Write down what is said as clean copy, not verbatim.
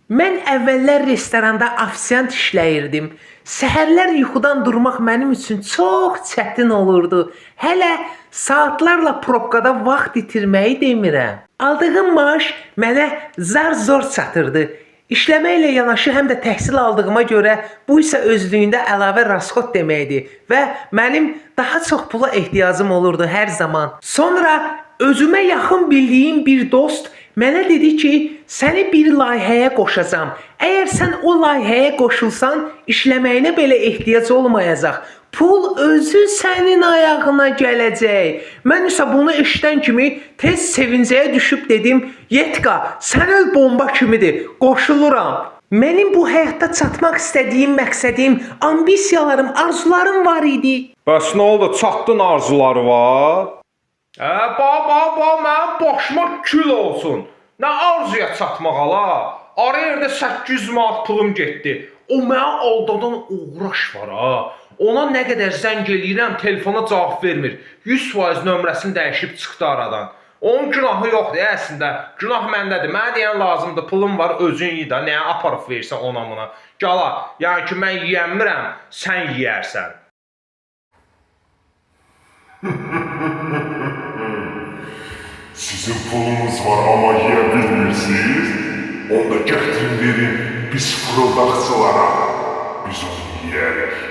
Mən əvvəllər restoranda ofisiant işləyirdim. Səhərlər yuxudan durmaq mənim üçün çox çətin olurdu. Hələ saatlarla probkada vaxt itirməyi demirəm. Aldığım maaş mənə zar-zor çatırdı. İşləməklə yanaşı həm də təhsil aldığıma görə bu isə özlüyündə əlavə rasxod deməkdir və mənim daha çox pula ehtiyacım olurdu hər zaman. Sonra özümə yaxın bildiyim bir dost mənə dedi ki, səni bir layihəyə qoşacam. Əgər sən o layihəyə qoşulsan, işləməyinə belə ehtiyac olmayacaq. Pul özü sənin ayağına gələcək. Mən isə bunu eşidən kimi tez sevincəyə düşüb dedim: "Yetka, sən öl bomba kimidir. Qoşuluram." Mənim bu həyatda çatmaq istədiyim məqsədim, ambisiyalarım, arzularım var idi. Bəs nə oldu? Çatdın arzuları var? Hə, ba ba ba, mənim başıma kül olsun. Nə arzuya çatmaq ala? Ara yerdə 800 manat pulum getdi. O məni aldadan uğraş var ha. Ona nə qədər zəng eləyirəm, telefona cavab vermir. 100% nömrəsini dəyişib çıxdı aradan. Onun günahı yoxdur əslində. Günah məndədir. Mənə deyən lazımdır. Pulum var, özün ye də. Nəyə aparıb versən ona buna. Gala, yəni ki mən yeyəmirəm, sən yeyərsən. Sizin pulunuz var amma yeyə bilmirsiniz. Onda gətirin verin biz fırıldaqçılara. Biz onu yeyərik.